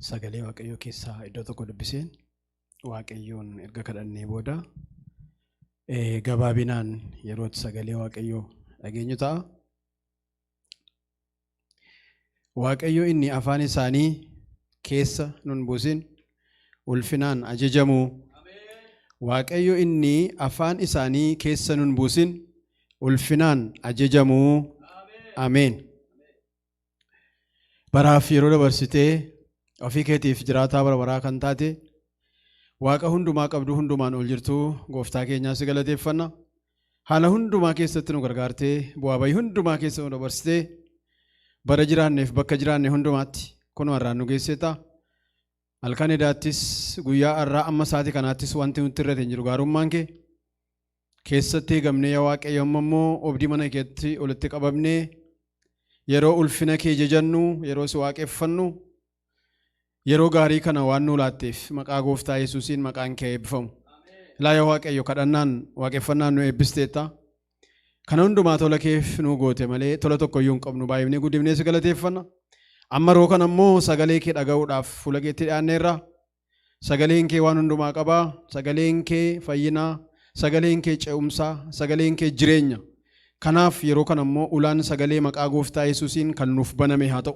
Sagalee Waaqayyoo keessaa iddoo tokko dubbiseen Waaqayyoon erga kadhannee booda gabaabinaan yerootti sagalee Waaqayyoo dhageenyu ta'a. Waaqayyo inni afaan isaanii keessa nun buusin ulfinaan ajajamuu. Waaqayyo inni afaan isaanii keessa nun buusin ulfinaan ajajamuu. Ameen. Baraaf yeroo dabarsitee ofii keetiif jiraataa bara baraa kan taate Waaqa hundumaa qabdu hundumaan ol jirtuu gooftaa keenyaa si galateeffanna. Haala hundumaa keessatti nu gargaartee bu'aa bayii hundumaa keessa nu dabarsitee bara jiraanneef bakka jiraanne hundumaatti kunoo har'aan nu geesseeta. Halkan edaattis guyyaa har'aa amma sa'aatii kanaattis wanti nutti irrate hin jiru gaarummaan kee. Keessatti eegamnee yaa Waaqayyo amma immoo oobdii mana keetti walitti qabamnee yeroo ulfina kee jajannu yeroo si waaqeffannu yeroo gaarii kana waan nuu laatteef maqaa gooftaa Yesuusiin maqaan kee eebbifamu. Ilaa yaa Waaqayyo kadhannaan waaqeffannaan nu eebbisteetta. Kana hundumaa tola keef nuu goote malee tola tokko iyyuu hin qabnu baay'ifnee guddifnee si galateeffanna. Amma yeroo kana immoo sagalee kee dhaga'uudhaaf fuula keetti dhiyaanneerra. Sagaleen kee waan hundumaa qaba. Sagaleen kee fayyinaa, sagaleen kee ce'umsaa, sagaleen kee jireenya. Kanaaf yeroo kana immoo ulaan sagalee maqaa gooftaa Yesuusiin kan nuuf baname haa ta'u.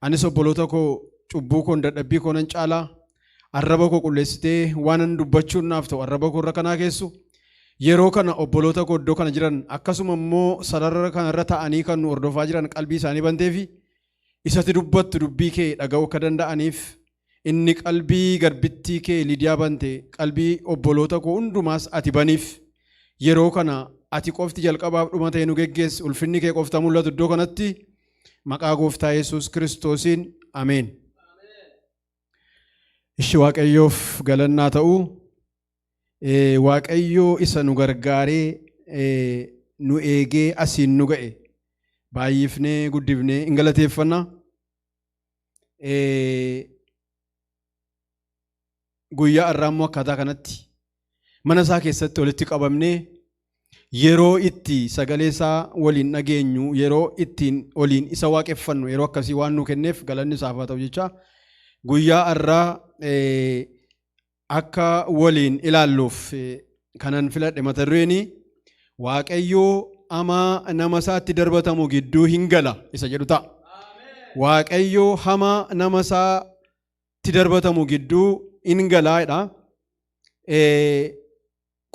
Anis obboloota koo cubbuu koon dadhabbii koo nan caalaa arraba koo qulleessitee waanan dubbachuun naaf ta'u arraba koo irra kanaa keessu. Yeroo kana obboloota koo iddoo kana jiran akkasuma immoo sarara kanarra ta'anii kan nu hordofaa jiran qalbii isaanii banteefi isatti dubbattu dubbii kee dhaga'uu akka danda'aniif inni qalbii garbittii kee Lidiyaa bante qalbii obboloota koo hundumaas ati baniif. Yeroo kana ati qofti jalqabaaf dhuma ta'e nu geggeessi, ulfinni kee qofta mul'atu iddoo kanatti maqaa gooftaa Yesuus Kiristoosiin ameen. Ishi Waaqayyoof galannaa ta'u. Waaqayyoo isa nu gargaaree nu eegee asiin nu ga'e baay'ifnee guddifnee hin galateeffanna. Guyyaa har'aa immoo akkaataa kanatti mana isaa keessatti walitti qabamnee yeroo itti sagalee isaa waliin dhageenyu, yeroo ittiin waliin isa waaqeffannu yeroo akkasii waan nu kenneef galanni isaaf haa ta'u jecha guyyaa har'aa akka waliin ilaalluuf kanan filadhe mata dureen Waaqayyoo hamaa nama isaatti darbatamu gidduu hin gala isa jedhu ta'a. Waaqayyoo hamaa nama isaatti darbatamu gidduu hin gala jedha.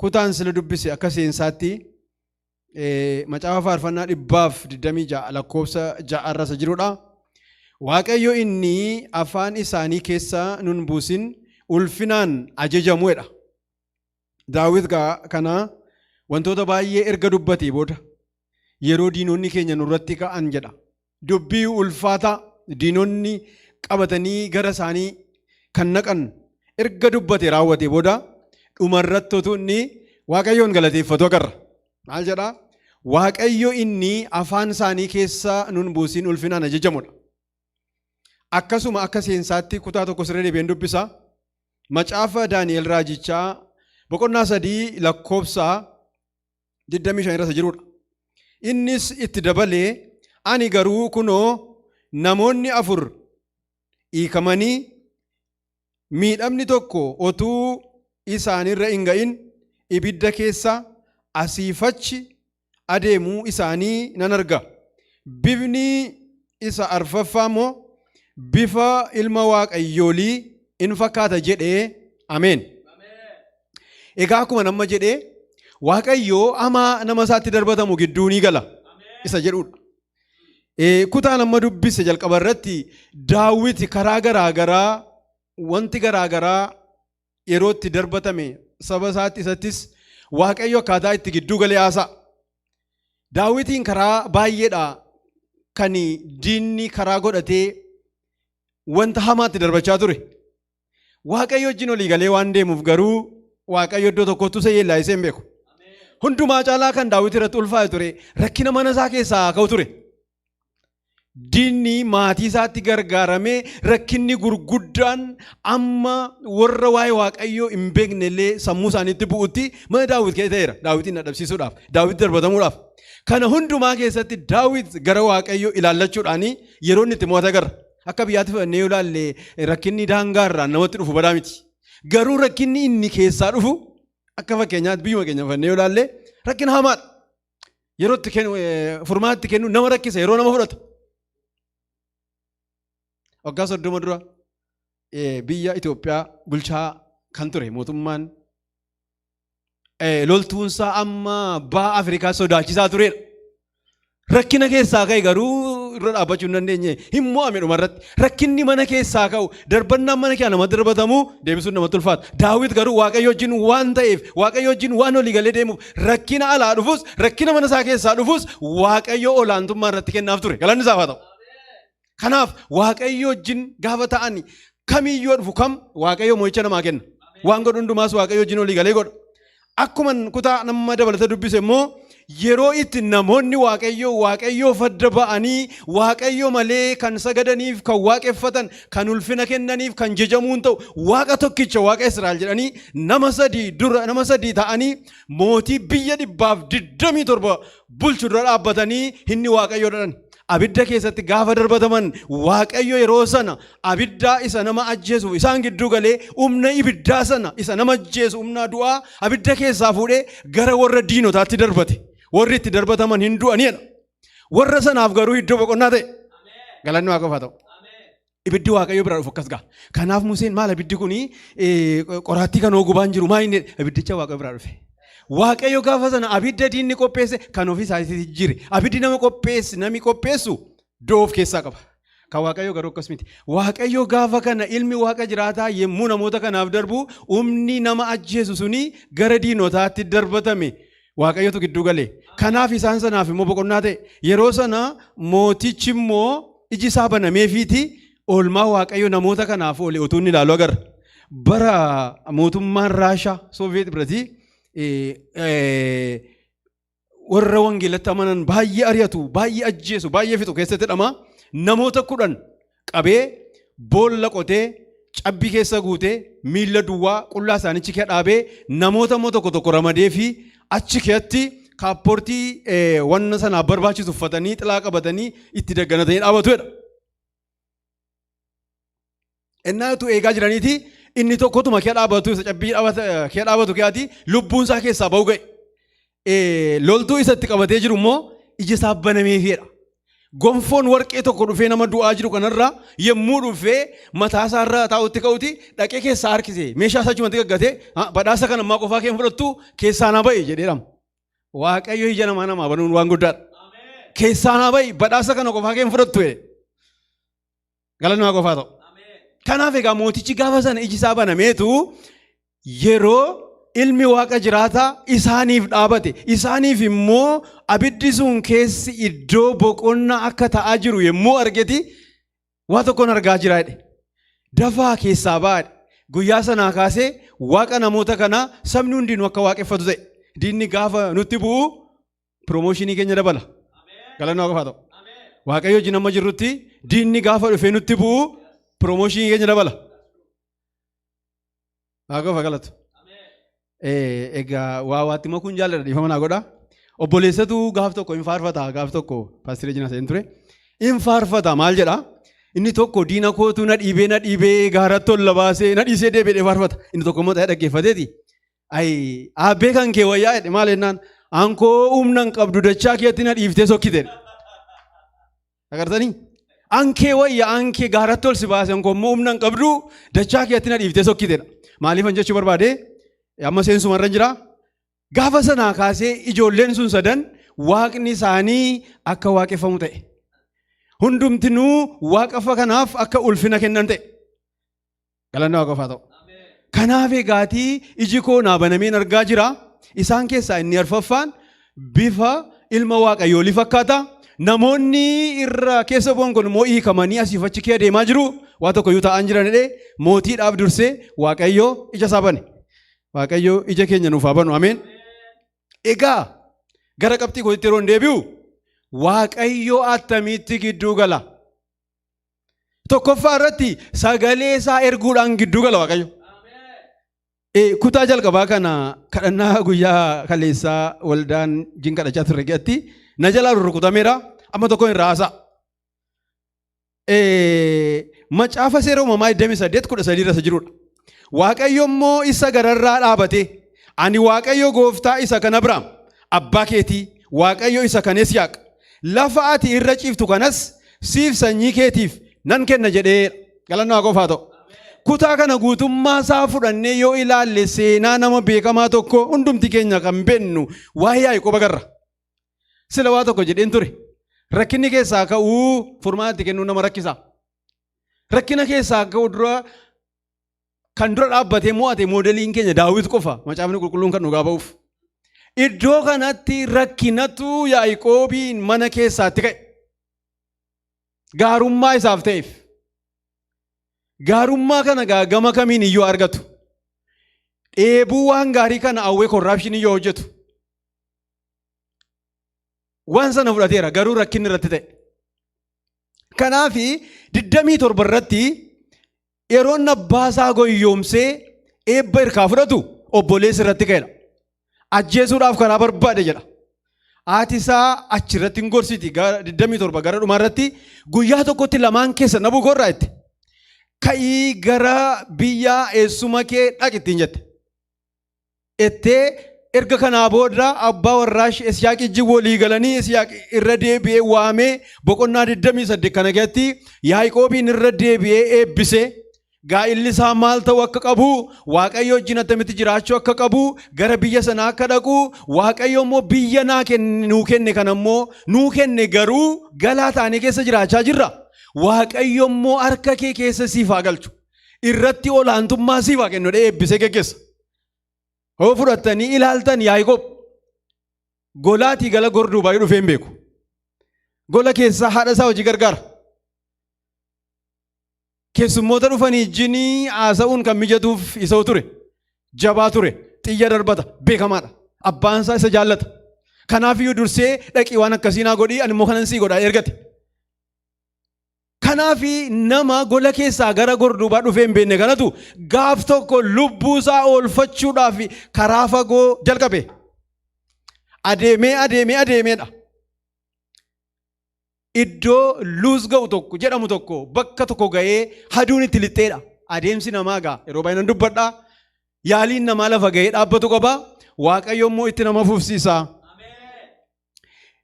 Kutaan sila dubbise akka seensaatti macaafa faarfannaa 126 lakkoofsa 6 irra isa jirudha. Waaqayyo inni afaan isaanii keessa nun buusin ulfinaan ajajamu jedha. Daawit gaa kana wantoota baay'ee erga dubbatee booda yeroo diinonni keenya nurratti ka'an jedha. Dubbii ulfaataa diinonni qabatanii gara isaanii kan naqan erga dubbate raawwatee booda dhumarratti utuu inni Waaqayyoon galateeffatu agarra. Maal jedhaa? Waaqayyo inni afaan isaanii keessa nun buusin ulfinaan ajajamudha. Akkasuma akka seensaatti kutaa tokko sirra deebi'een dubbisa. Macaafa Daani'el raajichaa boqonnaa 3 lakkoofsa 25 irra isa jirudha. Innis itti dabalee, ani garuu kunoo namoonni afur hiikamanii miidhamni tokko otuu isaanirra hin ga'in ibidda keessa asiifachi adeemuu isaanii nan arga. Bifni isa arfaffaa immoo bifa ilma waaqayyoolii in fakkaata jedhee. Ameen. Egaa akkuma nama jedhee Waaqayyoo hamaa nama isaatti darbatamu gidduu ni gala isa jedhudha. Kutaan amma dubbise jalqaba irratti Daawit karaa garaa garaa wanti garaa garaa yeroo itti darbatame saba isaatti isattis Waaqayyo akkaataa itti gidduu galee haasa'a. Daawitiin karaa baay'eedha kan diinni karaa godhatee wanta hamaatti darbachaa ture. Waaqayyo wajjin olii galee waan deemuuf garuu Waaqayyo iddoo tokkottuu isa yeellaayisee hin beeku. Hundumaa caalaa kan Daawit irratti ulfaa'e ture rakkina mana isaa keessaa ka'u ture. Diinni maatii isaatti gargaaramee rakkinni gurguddaan amma warra waa'ee Waaqayyoo hin beekne illee sammuu isaaniitti bu'utti mana Daawit keessa ta'eera. Daawitiin dadhabsiisuudhaaf, Daawit darbatamuudhaaf. Kana hundumaa keessatti Daawit gara Waaqayyoo ilaallachuudhaan yeroo inni itti mo'ate agarra. Akka biyyaatti fudhannee yoo ilaalle rakkinni daangaarraa namatti dhufu badaa miti. Garuu rakkinni inni keessaa dhufu akka fakkeenyaatti biyyuma keenya fudhannee yoo ilaalle rakkina hamaadha. Yeroo itti kennu furmaata itti kennu nama rakkisa, yeroo nama fudhata. Waggaa 30 dura biyya Itoophiyaa bulchaa kan ture mootummaan loltuunsaa amma baha Afrikaa sodaachisaa turedha. Rakkina keessaa ka'e garuu irra dhaabbachuu hin dandeenye, hin mo'ame dhumarratti. Rakkinni mana keessaa ka'u, darbannaan mana keessaa namatti darbatamu deebisuun namatti ulfaata. Daawit garuu Waaqayyo wajjin waan ta'eef, Waaqayyo wajjin waan olii galee deemuuf, rakkina alaa dhufus, rakkina mana isaa keessaa dhufus Waaqayyo olaantummaa irratti kennaaf ture. Galanni isaaf haa ta'u. Kanaaf Waaqayyo wajjin gaafa ta'an kamiyyuu dhufu kam Waaqayyo mo'icha namaa kenna. Waan godhu hundumaas Waaqayyo wajjin olii galee godha. Akkuma kutaa nama dabalata dubbise immoo yeroo itti namoonni Waaqayyo Waaqayyoof adda ba'anii Waaqayyo malee kan sagadaniif, kan waaqeffatan, kan ulfina kennaniif, kan jajamuun ta'u Waaqa tokkicha Waaqa Israa'el jedhanii nama sadii dura nama sadii ta'anii mootii biyya 127 bulchu dura dhaabbatanii inni Waaqayyo jedhan. Abidda keessatti gaafa darbataman Waaqayyo yeroo sana abiddaa isa nama ajjeesu isaan gidduu galee humna ibiddaa sana isa nama ajjeesu, humna du'aa abidda keessaa fuudhee gara warra diinotaatti darbate. Warri itti darbataman hin du'aniidha. Warra sanaaf garuu iddoo boqonnaa ta'e. Galanni Waaqaaf haa ta'u. Ibiddi Waaqayyo biraa dhufu akkas ga'a. Kanaaf Museen maal ibiddi kuni qoraattii kan gubaan jiru maa inni ibiddicha Waaqayyo biraa dhufe. Waaqayyo gaafa sana abidda diinni qopheesse kan ofii isaatiitti jire. Abiddi nama qopheesse, nami qopheessu du'a of keessaa qaba. Kan Waaqayyo garuu akkas miti. Waaqayyo gaafa kana ilmi Waaqa jiraataa yommuu namoota kanaaf darbu humni nama ajjeesu suni gara diinotaatti darbatame. Waaqayyotu gidduu gale. Kanaaf isaan sanaaf immoo boqonnaa ta'e. Yeroo sana mootichi immoo iji isaa banameefiiti oolmaa Waaqayyo namoota kanaaf oole utuu inni ilaalu agarra. Bara mootummaan Raashaa Sooviyeet biratti warra wangeelatti amanan baay'ee ari'atu, baay'ee ajjeesu, baay'ee fixu keessatti dhama. Namoota 10 qabee boolla qotee cabbii keessa guutee miilla duwwaa qullaa isaanichi kee dhaabee namoota immoo tokko tokko ramadee fi achi keessatti kaappoortii wanna sanaaf barbaachisu uffatanii xilaa qabatanii itti dagganatanii dhaabatu jedha. Innaa utuu eegaa jiraniiti inni tokkotuma kee dhaabatu, isa cabbii kee dhaabatu keetii lubbuun isaa keessaa ba'u ga'e. Loltuu isatti qabatee jiru immoo ija isaa banameefidha. Gonfoon warqee tokko dhufee nama du'aa jiru kanarra yommuu dhufee mataa isaarra taa'utti ka'uti dhaqee keessaa harkise, meeshaa isaa achumatti gaggatee, badhaasa kana ammaa qofaa kee fudhattu, keessaa na ba'i jedheedhama. Waaqayyo ija namaa namaa banuun waan guddaadha. Keessaa na ba'i, badhaasa kana qofaa kee fudhattu jedhe. Galanni Waaqa qofaa ta'u. Kanaaf egaa mootichi gaafa sana iji isaa banameetu yeroo ilmi Waaqa jiraataa isaaniif dhaabate, isaaniif immoo abiddi sun keessi iddoo boqonnaa akka ta'aa jiru yommuu argeti, waa tokkoon argaa jira jedhe. Dafaa keessaa ba'aa. Guyyaa sanaa kaasee Waaqa namoota kanaa sabni hundinuu akka waaqeffatu ta'e. Diinni gaafa nutti bu'u promotion keenya dabala. Galanni Waaqa qofaa ta'u. Waaqayyo wajjin amma jirrutti diinni gaafa dhufee nutti bu'u promotion keenya dabala. Waaqa qofa galatu. Egaa waa waatti makuun jaalladha, dhiifama naa godha. Obboleessatu gaaf tokko hin faarfata, gaaf tokko paastirii jina seen ture. Hin faarfata, maal jedha? Inni tokko diina kootu na dhiibee na dhiibee gaaratti ol baasee na dhiisee deebi'ee faarfata. Inni tokko immoo ta'ee dhaggeeffateeti. Ayi aabbee kan kee wayyaa jedhe, maal jennaan, ankoo humna hin qabdu, dachaa keetti na dhiiftee sokkite. Agartanii? Ankee wayya, ankee gaaratti ol si baase, ankoo immoo humna hin qabdu, dachaa keetti na dhiiftee sokkitedha. Maaliif an jechuu barbaade, amma seensumarra jira. Gaafa sanaa kaasee ijoolleen sun sadan waaqni isaanii akka waaqeffamu ta'e. Hundumtinuu waaqa kanaaf akka ulfina kennan ta'e. Galanni Waaqa qofaa ta'u. Kanaaf egaatii iji koo naa banameen argaa jira. Isaan keessaa inni arfaffaan bifa ilma Waaqayyoolii fakkaata. Namoonni irra keessa bu'an kun immoo hiikamanii asiif achi kee adeemaa jiru. Waa tokko iyyuu taa'an jiran jedhee mootiidhaaf dursee Waaqayyo ija isaa bane. Waaqayyo ija keenya nuuf haa banu. Ameen. Egaa gara qabxii kootitti yeroo hin deebi'u, Waaqayyo attamitti gidduu gala? Tokkoffaa irratti sagalee isaa erguudhaan gidduu gala Waaqayyo. Kutaa jalqabaa kana kadhannaa guyyaa kaleessaa waldaan jin kadhachaa turre keessatti na jalaa rurrukutameera. Amma tokko irraa haasa'a. Macaafa Seera Uumamaa 28:13 irra isa jirudha. Waaqayyo immoo isa gararraa dhaabate, "Ani Waaqayyo gooftaa isa kan Abrahaam abbaa keetii, Waaqayyo isa kan Yisihaaq, lafa ati irra ciiftu kanas siif sanyii keetiif nan kenna" jedhee. Galannaa qofaa ta'u. Kutaa kana guutummaa isaa fudhannee yoo ilaalle, seenaa nama beekamaa tokko hundumti keenya kan beennu waa'ee Yaaqoob agarra. Sila waa tokko jedheen ture. Rakkinni keessaa ka'uu furmaata kennuu nama rakkisa. Rakkina keessaa ka'uu dura kan dura dhaabbatee mo'ate moodeliin keenya Daawit qofa, Macaafni Qulqulluun kan dhugaa ba'uuf. Iddoo kanatti rakkinatu Yaaqoobiin mana keessaatti ka'e. Gaarummaa isaaf ta'eef. Gaarummaa kana gama kamiin iyyuu argatu. Dheebuu waan gaarii kana hawwee corruption yoo hojjetu. Waan sana fudhateera, garuu rakkinni irratti ta'e. Kanaafi 27 irratti yeroon abbaa isaa goyyoomsee eebba irkaa fudhatu obboleessi irratti ka'edha. Ajjeesuudhaaf karaa barbaade jedha. Haati isaa achirratti hin gorsiti, 27 gara dhumaa irratti, "Guyyaa tokkotti lamaan keessa nabuu korraa," itti. "Ka'ii gara biyya eessuma kee dhaqi," ittiin jette. Ettee erga kanaa booda abbaa warraa Isiyaaq ijji walii galanii Isiyaaq irra deebi'ee waamee boqonnaa 28 kana keessatti Yaaqoobiin irra deebi'ee eebbisee, gaa'illi isaa maal ta'uu akka qabu, Waaqayyo wajjin attamitti jiraachuu akka qabu, gara biyya sanaa akka dhaqu, Waaqayyo immoo biyya naa kenne, nuu kenne kana immoo nuu kenne, garuu galaa taanee keessa jiraachaa jirra. Waaqayyo immoo harka kee keessa siif haa galchu. Irratti olaantummaa siif haa kennu jedhee eebbisee geggeessa. Hoo fudhattanii ilaaltan, Yaaqoob golaatii gala gorduu baay'ee dhufee hin beeku. Gola keessaa haadha isaa hojii gargaara. Keessummoota dhufanii wajjinii haasa'uun kan mijatuuf isa ture. Jabaa ture. Xiyya darbata. Beekamaadha. Abbaan isaa isa jaallata. Kanaaf iyyuu dursee, "Dhaqii waan akkasii naa godhii, ani immoo kanan sii godhaa," ergate. Kanaaf nama gola keessaa gara gorduubaa dhufee hin beekne kanatu gaaf tokko lubbuu isaa oolfachuudhaaf karaa fagoo jalqabe. Adeemee adeemee adeemeedha. Iddoo Luuz ga'u tokko jedhamu tokko bakka tokko ga'ee aduun itti lixxeedha. Adeemsi namaa gaa yeroo baay'ee nan dubbadha. Yaaliin namaa lafa ga'ee dhaabbatu qaba. Waaqayyo immoo itti nama fufsiisa.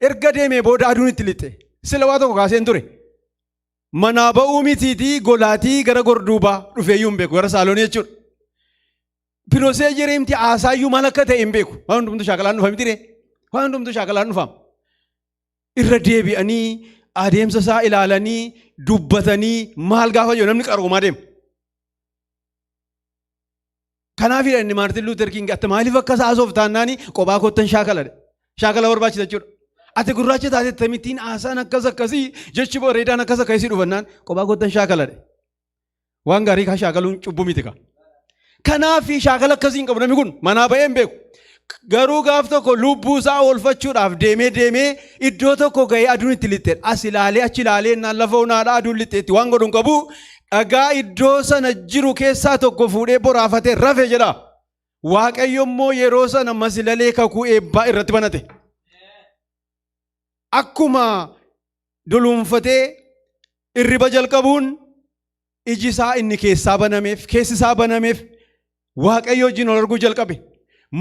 Erga deemee booda aduun itti lixxe. Sila waa tokko kaaseen ture. Manaa ba'uu mitiitii golaatii gara gorduubaa dhufeeyyuu hin beeku, gara saaloonii jechuudha. Procedure imti haasaayyuu maal akka ta'e hin beeku. Waan hundumtuu shaakalaan dhufa miti ree? Waan hundumtuu shaakalaan dhufama. Irra deebi'anii adeemsa isaa ilaalanii dubbatanii maal gaafa jiru namni qaroomaa deema. Kanaafidha inni Maartin Luuter King ati maaliif akkas haasoof taannaani kophaa kottan shaakala. Shaakala barbaachisa jechuudha. Ati gurraacha taate akkamittiin haasaan akkas akkasii, jechi bareedaan akkas akkasii dhufannaan kophaa kottan shaakala. Waan gaarii kaa shaakaluun cubbuu miti kaa. Kanaaf shaakala akkasii hin qabu namni kun, manaa ba'ee hin beeku. Garuu gaaf tokko lubbuu isaa oolfachuudhaaf deemee deemee iddoo tokko ga'ee aduun itti lixxe. As ilaalee achi ilaalee naan lafa onaadha, aduun lixxeetti, waan godhu hin qabu. Dhagaa iddoo sana jiru keessaa tokko fuudhee boraafatee rafe jedha. Waaqayyo immoo yeroo sana masilalee kakuu eebbaa irratti banate. Akkuma duluunfatee irriba jalqabuun iji isaa inni keessaa banameef, keessi isaa banameef, Waaqayyo wajjin ol arguu jalqabe.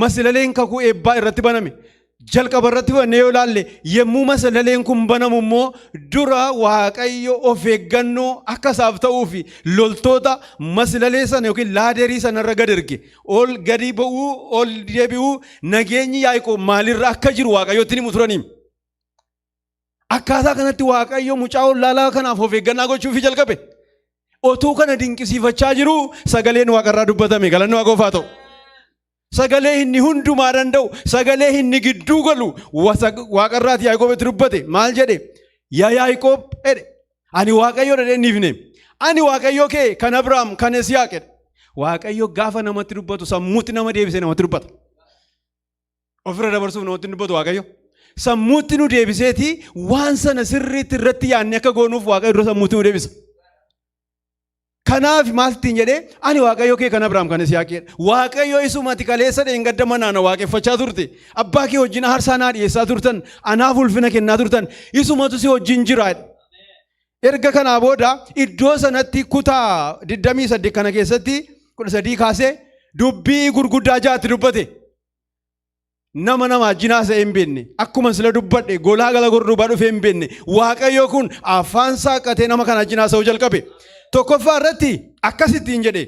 Masilaleen kakuu eebbaa irratti baname. Jalqaba irratti fudhannee yoo ilaalle, yommuu masilaleen kun banamu immoo dura Waaqayyo of eeggannoo akka isaaf ta'uu fi loltoota masilalee sana yookiin ladder sanarra gad erge. Ol gadi ba'uu, ol deebi'uu, nageenyi Yaaqoob maalirra akka jiru Waaqayyotti himu turaniim. Akkaataa kanatti Waaqayyo mucaa wallaalaa kanaaf of eeggannaa gochuufii jalqabe. Otuu kana dinqisiifachaa jiru sagaleen Waaqarraa dubbatame. Galanni Waaqoof haa ta'u. Sagalee inni hundumaa danda'u, sagalee inni gidduu galu Waaqarraati Yaaqoobitti dubbate. Maal jedhe? "Yaa Yaaqoob," jedhe. "Ani Waaqayyo," jedhee inni hifne. "Ani Waaqayyo kee kan Abrahaam, kan Yisihaaq," jedhe. Waaqayyo gaafa namatti dubbatu sammuutti nama deebisee namatti dubbata. Ofirra dabarsuuf namatti hin dubbatu Waaqayyo. Sammuutti nu deebiseeti waan sana sirriitti irratti yaadne akka goonuuf Waaqayyo dura sammuutti nu deebisa. Kanaaf maal ittiin jedhee? "Ani Waaqayyo kee kan Abrahaam, kan Yisihaaq," jedhe. Waaqayyo isuma ati kaleessa dheengadda manaa na waaqeffachaa turte. Abbaa kee wajjin aarsaa naa dhiyeessaa turtan. Anaaf ulfina kennaa turtan. Isumatu si wajjin jira. Erga kanaa booda iddoo sanatti kutaa 28 kana keessatti 13 kaasee dubbii gurguddaa ja'atti dubbate. Nama nama wajjin haasa'ee hin beekne, akkuma sila dubbadhe golaa gala gorduubaa dhufee hin beekne, Waaqayyo kun afaan saaqatee nama kana wajjin haasa'uu jalqabe. Tokkoffaa irratti akkasittiin jedhe,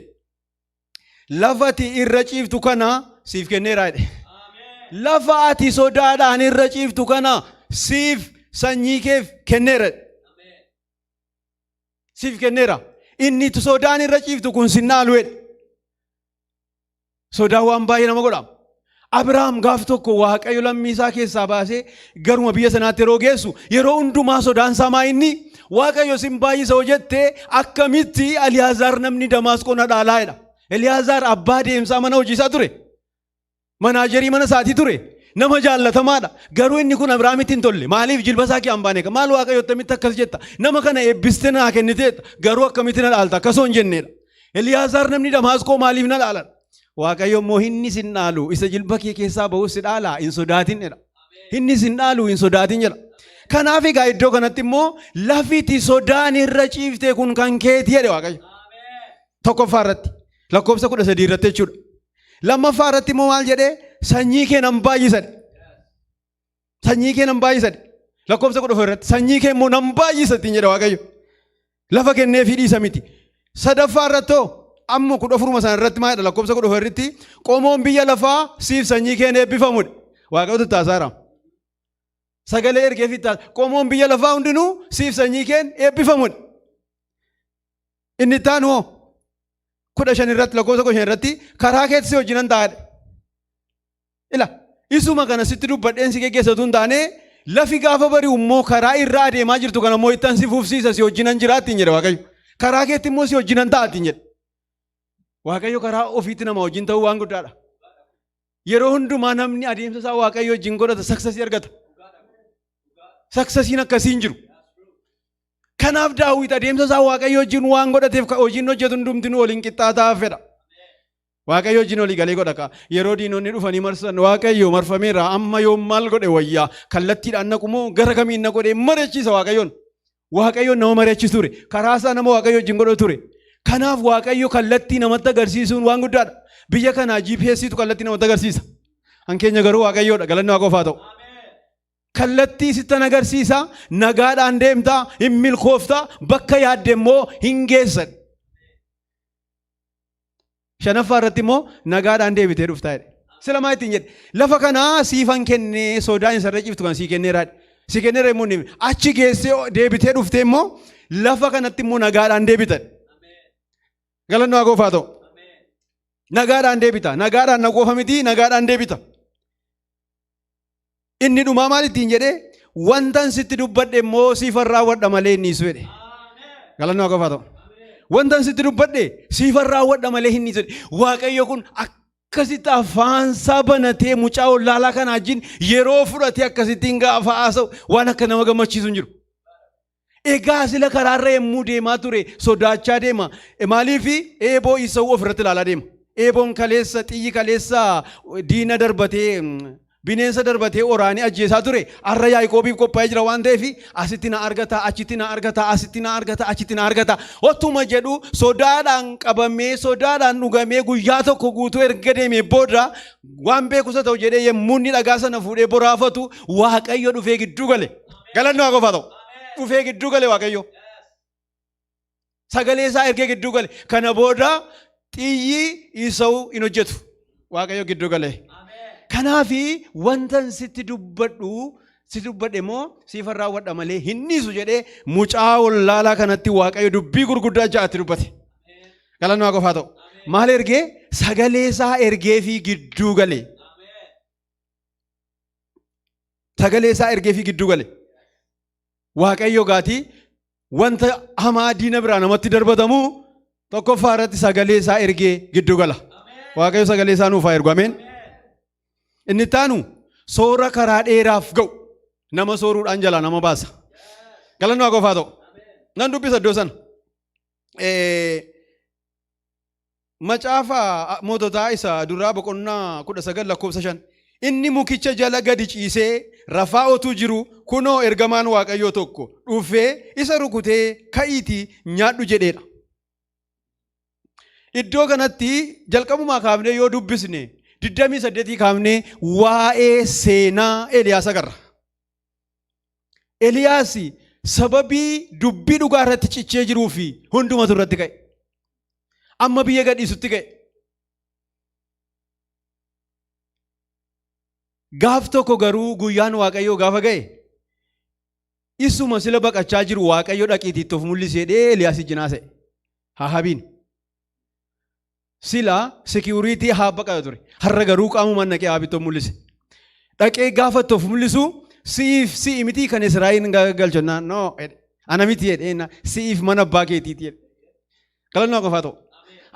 lafa ati irra ciiftu kana siif kenneera jedhe. Lafa ati sodaadhaan irra ciiftu kana siif sanyii keef kenneera jedhe. Siif kenneera. Inni sodaan irra ciiftu kun sin dhaalu jedhe. Sodaan waan baay'ee nama godha. Abrahaam gaaf tokko Waaqayyo lammii isaa keessaa baasee garuma biyya sanaatti yeroo geessu, yeroo hundumaa sodaan isaa maa inni Waaqayyo sin baay'isa hojjette, akkamitti Eliyaazaar namni Damaasqoo na dhaalaa jedha. Eliyaazaar abbaa deemsaa mana hojii isaa ture. Manaajerii mana isaatii ture. Nama jaallatamaadha. Garuu inni kun Abrahaamitti hin tolle. Maaliif jilba isaa kiyaan baane? Maal Waaqayyo akkamitti akkas jetta? Nama kana eebbistee naa kenniteetta. Garuu akkamitti na dhaalta? Akkasoo hin jenneedha. Eliyaazaar namni Damaasqoo maaliif na dhaala? Waaqayyo immoo inni sin dhaalu isa jilba kee keessaa ba'u si dhaala, hin sodaatin jedha. Inni sin dhaalu, hin sodaatin jedha. Kanaaf egaa iddoo kanatti immoo lafiti sodaan irra ciifte kun kan keeti jedhe Waaqayyo. Tokkoffaa irratti lakkoofsa 13 irratti jechuudha. Lammaffaa irratti immoo maal jedhee? Sanyii kee nan baay'isa jedhe. Sanyii kee nan baay'isa jedhe. Lakkoofsa 14 irratti sanyii kee immoo nan baay'isa ittiin jedhe Waaqayyo. Lafa kenneefii dhiisa miti. Sadaffaa irratti hoo amma 14 sana irratti maal jedha? Lakkoofsa 14 irratti qomoon biyya lafaa siif sanyii keen eebbifamudha. Waaqayyotu taasaara. Sagalee ergee fi qomoon biyya lafaa hundinuu siif sanyii keen eebbifamudha. Inni itti aanu hoo 15 irratti, lakkoofsa 15 irratti karaa keetti si wajjinan taa'adha. Ila isuma kana sitti dubbadheen si geggeessatu hin taane, lafi gaafa bari'u immoo karaa irra adeemaa jirtu kana immoo ittan si fufsiisa, si wajjinan jira ittiin jedhe Waaqayyo. Karaa keetti immoo si wajjinan ta'a ittiin jedhe. Waaqayyo karaa ofiitti nama wajjin ta'uu waan guddaadha. Yeroo hundumaa namni adeemsa isaa Waaqayyo wajjin godhata successii argata. Successiin akkasii hin jiru. Kanaaf Daawit adeemsa isaa Waaqayyo wajjin waan godhateef hojiin hojjetu hundumtinuu waliin qixxaataa fedha. Waaqayyo wajjin walii galee godha kaa. Yeroo diinonni dhufanii marsan, Waaqayyo marfameera, amma yoom maal godhe wayyaa, kallattiidhaan naqu moo gara kamiin na godhe mari'achiisa Waaqayyoon. Waaqayyoon nama mari'achiisu ture. Karaa isaa nama Waaqayyo wajjin godhu ture. Kanaaf Waaqayyo kallattii namatti agarsiisuun waan guddaadha. Biyya kanaa GPS'tu kallattii namatti agarsiisa. Kan keenya garuu Waaqayyoodha. Galanni Waaqoof haa ta'u. Kallattii sittan agarsiisa, nagaadhaan deemta, hin milkoofta, bakka yaadde immoo hin geessan. Shanaffaa irratti immoo nagaadhaan deebitee dhuftaa jedhe. Sila maa ittiin jedhe? Lafa kanaa siifan kennee, sodaan isarra ciftu kan sii kenneera jedhe. Sii kenneera immoo inni achi geessee deebitee dhuftee immoo lafa kanatti immoo nagaadhaan deebitan. Galanni Waaqoof haa ta'u. Nagaadhaan deebita. Nagaadhaan na qofa miti, nagaadhaan deebita. Inni dhumaa maal ittiin jedhee? Wantan sitti dubbadhe immoo siifan raawwadha malee hin dhiisu jedhe. Galanni Waaqoof haa ta'u. Wantan sitti dubbadhe siifan raawwadha malee hin dhiisu jedhe. Waaqayyo kun akkasitti afaansaa banatee mucaa wallaalaa kana wajjin yeroo fudhatee akkasittiin gaafa haasa'u waan akka nama gammachiisu hin jiru. Egaa sila karaarra yommuu deemaa ture sodaachaa deema. Maaliif? Eeboo Isa'uu ofirratti ilaalaa deema. Eeboon kaleessa, xiyyi kaleessa diina darbatee, bineensa darbatee oraanii ajjeesaa ture har'a Yaaqoobiif qophaa'ee jira waan ta'eef, asitti na argata, achitti na argata, asitti na argata, achitti na argata. Otuma jedhu sodaadhaan qabamee, sodaadhaan dhugamee guyyaa tokko guutuu erga deemee booda, waan beekusa ta'u jedhee yommuu inni dhagaa sana fuudhee boraafatu Waaqayyo dhufee gidduu gale. Galanni Waaqoof haa ta'u. Dhufee gidduu gale Waaqayyo. Sagalee isaa ergee gidduu gale. Kana booda xiyyi Isa'uu hin hojjetu. Waaqayyo gidduu gale. Kanaafi wantan sitti dubbadhu si dubbadhe immoo siifan raawwadha malee hin dhiisu jedhee mucaa wallaalaa kanatti Waaqayyo dubbii gurguddaa ja'atti dubbate. Galanni Waaqoof haa ta'u. Maal ergee? Sagalee isaa ergee fi gidduu gale. Sagalee isaa ergee fi gidduu gale. Waaqayyo gaatii wanta hamaa diina biraa namatti darbatamu tokkoffaa irratti sagalee isaa ergee gidduu gala. Waaqayyo sagalee isaa nuuf haa ergu. Ameen. Inni itti aanu soora karaa dheeraaf ga'u nama sooruudhaan jalaa nama baasa. Galanni Waaqoof haa ta'u. Nan dubbisa iddoo sana. Macaafa Moototaa isa duraa boqonnaa 19 lakkoofsa 5. Inni mukicha jala gadi ciisee rafaa otuu jiru kunoo ergamaan Waaqayyoo tokko dhufee isa rukutee ka'iitii nyaadhu jedheedha. Iddoo kanatti jalqabumaa kaafnee yoo dubbisne 28 kaafnee waa'ee seenaa Eeliyaas agarra. Eliyaas sababii dubbii dhugaa irratti cichee jiruu fi hundumatu irratti ka'e. Amma biyya gadhiisutti ka'e. Gaaf tokko garuu guyyaan Waaqayyoo gaafa ga'e isuma sila baqachaa jiru Waaqayyo dhaqiitii itti of mul'isi jedhee Eliyaas ijji naasa'e. Ahabiin. Sila security Ahaab baqata ture. Har'a garuu qaamumaan dhaqee Ahaabitti of mul'ise. Dhaqee gaafa itti of mul'isu si'iif si'i miti kan Israa'el galchannaa no jedhe. Ana miti jedhe si'iif mana abbaa keetiiti jedhe. Galannaa qofaa ta'u.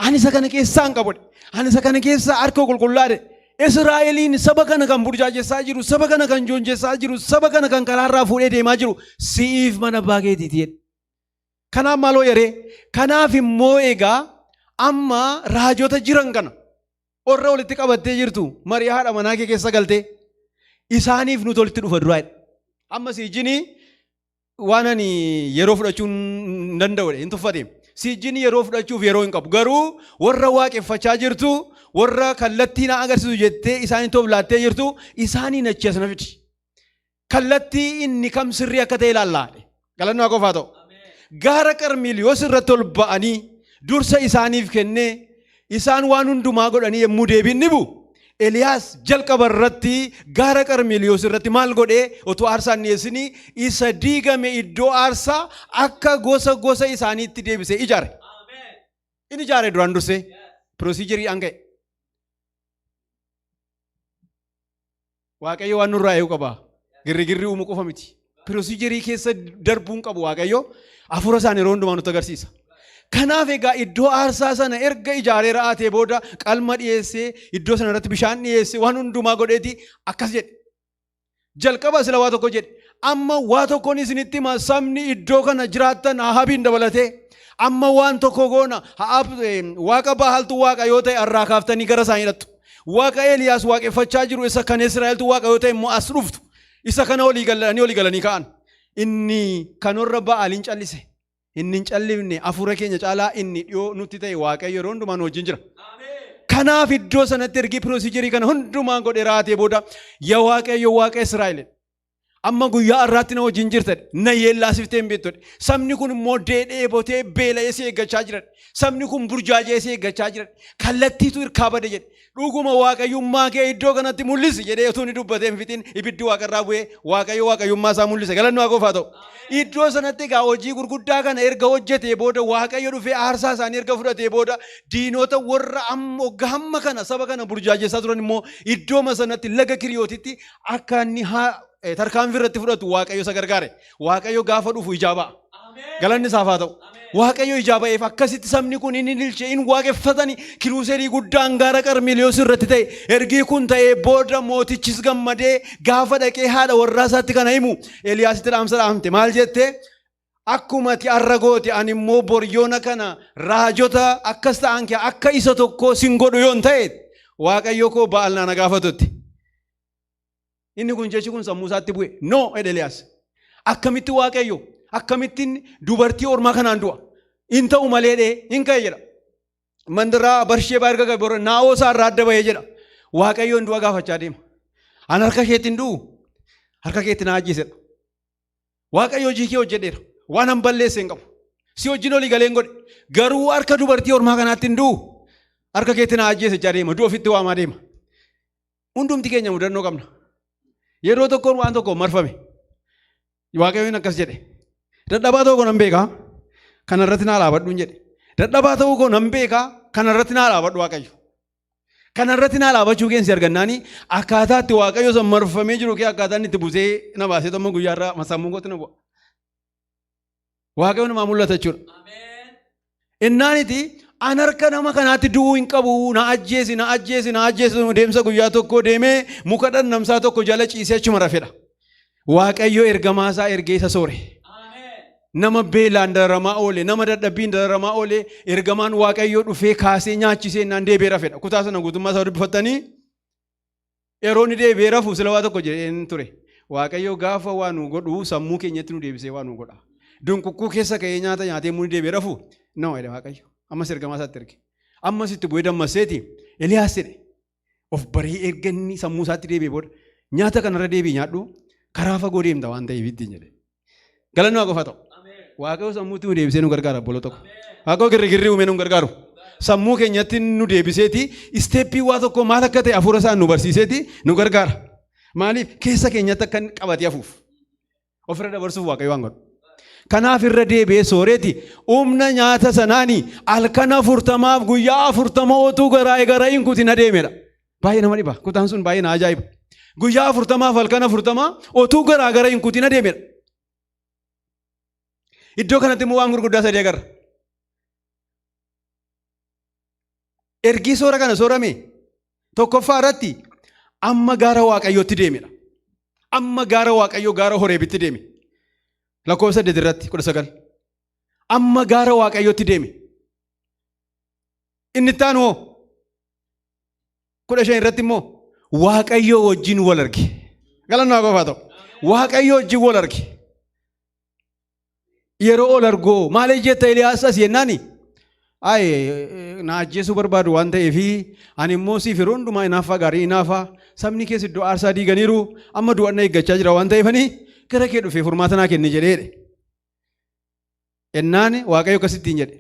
Ani isa kana keessaa hin qabu. Ani isa kana keessaa harka qulqullaadhe. Israa'eliin saba kana kan burjaajessaa jiru, saba kana kan joonjessaa jiru, saba kana kan karaarraa fuudhee deemaa jiru si'iif mana abbaa keetiiti jedhe. Kanaaf maaloo yaree? Kanaaf immoo egaa amma raajota jiran kana warra walitti qabattee jirtu marii haadha manaa kee keessa galtee isaaniif nuti walitti dhufa duraa jedhe. Amma siijinii waan ani yeroo fudhachuu hin danda'u hin tuffate. Siijjini yeroo fudhachuuf yeroo hin qabu. Garuu warra waaqeffachaa jirtu, warra kallattii na agarsiisu jettee isaanii toof laattee jirtu, isaaniin achi as na fidi. Kallattii inni kam sirrii akka ta'e ilaallaa. Galannoo qofaa ta'u. Gaara Qarmiiliyoos irratti ol ba'anii dursa isaaniif kennee isaan waan hundumaa godhanii yommuu deebiin dhibu Eliyaas jalqaba irratti gaara Qarmeliyoos irratti maal godhee utuu aarsaa hin dhiyeessinii isa diigame iddoo aarsaa akka gosa gosa isaaniitti deebisee ijaare. Inni ijaare duraan dursee piroosiijeriidhaan ka'e. Waaqayyo waan nurraa eegu qaba. Girrigirri uumuu qofa miti. Piroosiijerii keessa darbuun qabu Waaqayyo hafuura isaan yeroo hundumaa nutti agarsiisa. Kanaaf egaa iddoo aarsaa sana erga ijaaree ra'aatee booda qalma dhiyeessee iddoo sana irratti bishaan dhiyeessee waan hundumaa godheeti akkas jedhe. Jalqaba sila waa tokko jedhe. Amma waa tokkoon isinitti hima sabni iddoo kana jiraattan Ahabiin dabalatee amma waan tokko goona waaqa Ba'aaltu waaqa yoo ta'e irraa kaaftanii gara isaanii dhaqxu. Waaqa Eeliyaas waaqeffachaa jiru isa kan Israa'eltu waaqa yoo ta'e immoo as dhuftu. Isa kana olii galanii olii galanii ka'an. Inni kanorra Ba'aaliin callise. Inni hin callifne hafuura keenya caalaa inni dhiyoo nutti ta'e Waaqayyo yeroo hundumaa nu wajjin jira. Kanaaf iddoo sanatti ergii piroosiijerii kana hundumaa godhee raatee booda yaa Waaqayyo Waaqa Israa'el amma guyyaa har'aatti na wajjin jirta na yeellaasiftee hin beektu. Sabni kun immoo dheebotee beela'ee si eeggachaa jira. Sabni kun burjaajee si eeggachaa jira. Kallattiitu hirkaa bade jedhe. Dhuguma waaqayyummaa kee iddoo kanatti mul'isi jedhee utuu inni dubbatee hin fixin ibiddi waaqarraa bu'ee Waaqayyo waaqayyummaa isaa mul'ise. Galanni Waaqoof haa ta'u. Iddoo sanatti egaa hojii gurguddaa kana erga hojjetee booda Waaqayyo dhufee aarsaa isaanii erga fudhatee booda diinota warra amma waggaa hamma kana saba kana burjaajessaa turan immoo iddooma sanatti laga Kiriyootitti akka inni tarkaanfii irratti fudhatu Waaqayyo isa gargaare. Waaqayyo gaafa dhufu ijaa ba'a. Galanni isaaf haa ta'u. Waaqayyo ijaa ba'eef akkasitti sabni kun inni ililche in waaqeffatani kiruuserii guddaan gaara Qarmeliyoos irratti ta'e ergii kun ta'ee booda mootichis gammadee gaafa dhaqee haadha warraa isaatti kana himu Eeliyaasitti dhaamsa dhaamte maal jette akkuma ati arra goote ani immoo boryoona kana raajota akkas ta'an kee akka isa tokkoo sin godhu yoon ta'e Waaqayyo koo Ba'aal na gaafatutti. Inni kun jechi kun sammuu isaatti bu'e. No jedhe Eliyaas. Akkamitti Waaqayyo akkamittiin dubartii ormaa kanaan du'a? In ta'u malee dhee hin ka'e jedha. Mandaraa Barsheebaa erga ga'e booda naa'oo isaa irraa adda ba'ee jedha. Waaqayyoon du'a gaafachaa deema. An harka isheetti hin du'u. Harka keetti na ajjeesedha. Waaqayyo hojii kee hojjedheera. Waan an balleesse hin qabu. Si wajjin olii galeen godhe. Garuu harka dubartii ormaa kanaatti hin du'u. Harka keetti na ajjeese jechaa deema. Du'a ofitti waamaa deema. Hundumti keenya mudannoo qabna. Yeroo tokkoon waan tokko marfame. Waaqayyoon akkas jedhe. Dadhabaa ta'uu koo nan beekaa. Kana irratti naa dhaabadhuun jedhe. Dadhabaa ta'uu koo nan beekaa. Kana irratti naa dhaabadhu Waaqayyo. Kana irratti naa dhaabachuu keen si argannaani akkaataa itti Waaqayyo san marfamee jiru kee akkaataa inni itti busee na baasee tomma guyyaa irraa sammuu kootti na bu'a. Waaqayyo namaa mul'ata jechuudha. Innaaniti an harka nama kanaatti du'uu hin qabu na ajjeesi na ajjeesi na ajjeesi deemsa guyyaa tokko deemee muka dhannamsaa tokko jala ciisee achuma rafedha. Waaqayyo ergamaa isaa ergee isa soore. Nama beelaan dararamaa oole, nama dadhabbiin dararamaa oole, ergamaan Waaqayyoo dhufee kaasee nyaachisee innaan deebi'ee rafedha. Kutaa sana guutummaa isaa dubbifattanii yeroo inni deebi'ee rafu sila waa tokko jedheen ture. Waaqayyo gaafa waa nu godhu sammuu keenyatti nu deebisee waa nu godha. Dunquqquu keessa ka'ee nyaata nyaatee immoo ni deebi'ee rafu? No jedhe Waaqayyo. Ammas ergamaa isaatti erge. Ammas itti bu'ee dammasseeti Eliyaas jedhe. Of baree erga inni sammuu isaatti deebi'ee booda nyaata kanarra deebi'i nyaadhu karaa fagoo deemta waan ta'eef ittiin jedhe. Galanni Waaqa qofa ta'u. Waaqayyo sammuutti nu deebisee nu gargaara obbolo tokko. Waaqayyo girrigirrii uumee nu gargaaru. Sammuu keenyatti nu deebiseeti isteeppii waa tokko maal akka ta'e hafuura isaan nu barsiiseeti nu gargaara. Maaliif keessa keenyatti akka inni qabatee hafuuf. Ofirra dabarsuuf Waaqayyo waan godhu. Kanaaf irra deebi'ee sooreeti humna nyaata sanaani halkan 40f guyyaa 40 otuu garaa gara hin kutin adeemedha. Baay'ee nama dhiba. Kutaan sun baay'ee na ajaa'iba. Guyyaa 40f halkan 40 otuu garaa gara hin kutin adeemedha. Iddoo kanatti immoo waan gurguddaa sadii agarra. Ergii soora kana soorame tokkoffaa irratti amma gaara Waaqayyootti deemedha. Amma gaara Waaqayyoo gaara Horeebitti deeme. Lakkoofsa 8 irratti 19. Amma gaara Waaqayyootti deeme. Inni itti aanu hoo? 15 irratti immoo Waaqayyoo wajjin wal arge. Galanni Waaqaaf haa ta'u. Waaqayyoo wajjin wal arge. Yeroo ol argoo maal jetta Eliyaas as jennaani? Ay na ajjeesuu barbaadu waan ta'eef ani immoo siif yeroo hundumaa hinaaffaa gaarii hinaaffaa sabni kees iddoo aarsaa diiganiiru amma du'a na eeggachaa jira waan ta'eef ani gara kee dhufee furmaata naa kenni jedheedhe. Ennaan Waaqayyo akkasittiin jedhe.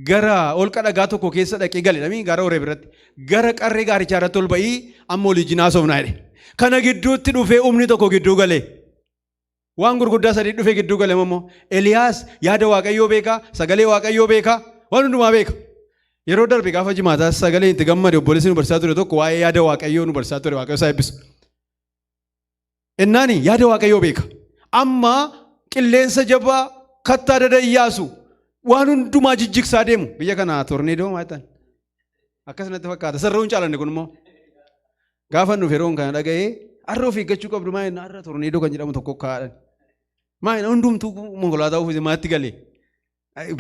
Gara holqa dhagaa tokko keessa dhaqee gale namni gaara Horeeb irratti gara qarree gaarichaa irratti ol ba'ii amma olii jinaa soofnaa jedhe. Kana gidduutti dhufee humni tokko gidduu gale. Waan gurguddaa sadii dhufee gidduu gale immoo Eliyaas yaada Waaqayyoo beeka, sagalee Waaqayyoo beeka, waan hundumaa beeka. Yeroo darbe gaafa jimaataa sagalee itti gammade obboleessi nu barsiisaa ture tokko waa'ee yaada Waaqayyoo nu barsiisaa ture Waaqayyo isaa eebbisu. Ennaani yaada Waaqayyoo beeka. Amma qilleensa jabaa kattaa dadayyaasu waan hundumaa jijjigsaa deemu biyya kana torneedoo maal ta'an akkas natti fakkaata sarroo hin caalanne kun immoo gaafa nuuf yeroon kana dhaga'ee har'a of eeggachuu qabdu maa jenna har'a torneedoo kan jedhamu tokko kaa'adhan maa jenna hundumtuu konkolaataa ofiisi maatti galee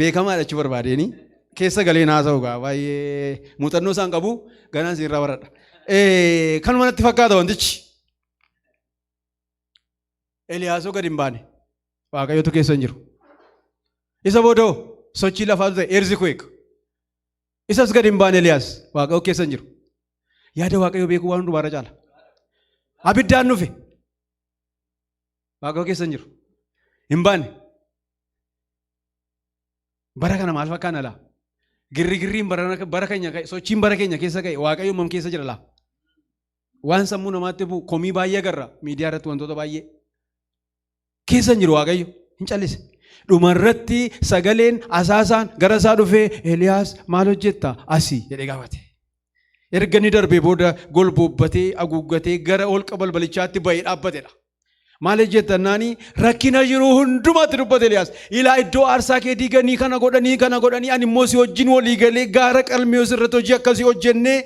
beekamaadha jechuu barbaadeeni keessa galee naasa'u gaa baay'ee muuxannoo isaan qabu ganaan isin irraa baradha. Kanuma natti fakkaata wantichi. Eliyaasoo gadi hin baane Waaqayyotu keessa hin jiru. Isa boodoo sochii lafaatu ta'e earthquake. Isas gadi hin baane Eliyaas Waaqayyo keessa hin jiru. Yaada Waaqayyo beekuu waan hundumaarra caala. Abiddaan dhufe Waaqayyo keessa hin jiru. Hin baane. Bara kana maal fakkaana laa? Girrigirriin bara keenya ka'e, sochiin bara keenya keessa ka'e, Waaqayyo mam keessa jira laa? Waan sammuu namaatti bu'u komii baay'ee agarra miidiyaa irratti wantoota baay'ee. Keessa hin jiru Waaqayyo hin callise. Dhumarratti sagaleen asaasaan gara isaa dhufee Eliyaas maal hojjetta asii jedhee gaafate. Erga inni darbee booda golboobbatee haguuggatee gara holqa balbalichaatti ba'ee dhaabbatedha. Maal hojjettannaani rakkina jiru hundumaatti dubbate Eliyaas. Ilaa iddoo aarsaa kee diiganii kana godhanii kana godhanii ani immoo si wajjin walii galee gaara Qalmeyoos irratti hojii akkasii hojjennee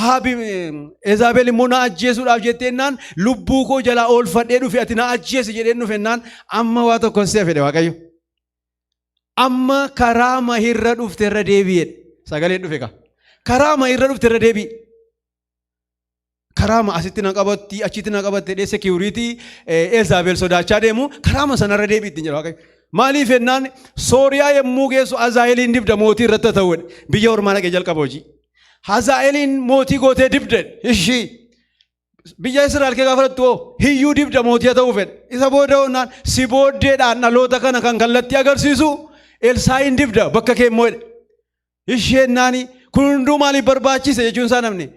Haabi Ezaabel immoo na ajjeesuudhaaf jetteennaan lubbuu koo jalaa oolfadhee dhufe ati na ajjeesi jedheen dhufennaan amma waa tokko si hafe Waaqayyo. Amma karaa mahirra dhufte irra deebi'edha. Sagaleen dhufe kaa. Karaa mahirra dhufte irra deebi'i. Karaama asitti na qabatti achitti na qabatte jedhee sekiyuriitii Elzaabel sodaachaa deemu karaama sanarra deebi'i ittiin jedha Waaqayyo. Maaliif jennaan Sooriyaa yommuu geessu Hazaa'eliin dibda mootii irratti haa ta'u jedhe. Biyya ormaa dhaqee jalqaba hojii. Hazaa'eliin mootii gootee dibde ishii. Biyya Israa'el kee gaafa fudhattu hoo hiyyuu dibda mootii haa ta'uu fedhe. Isa booda honnaan si booddeedhaan dhaloota kana kan kallattii agarsiisu Elsaa'iin dibda bakka kee immoo jedhe. Isheen naani kun hunduu maaliif barbaachise jechuun isaa namni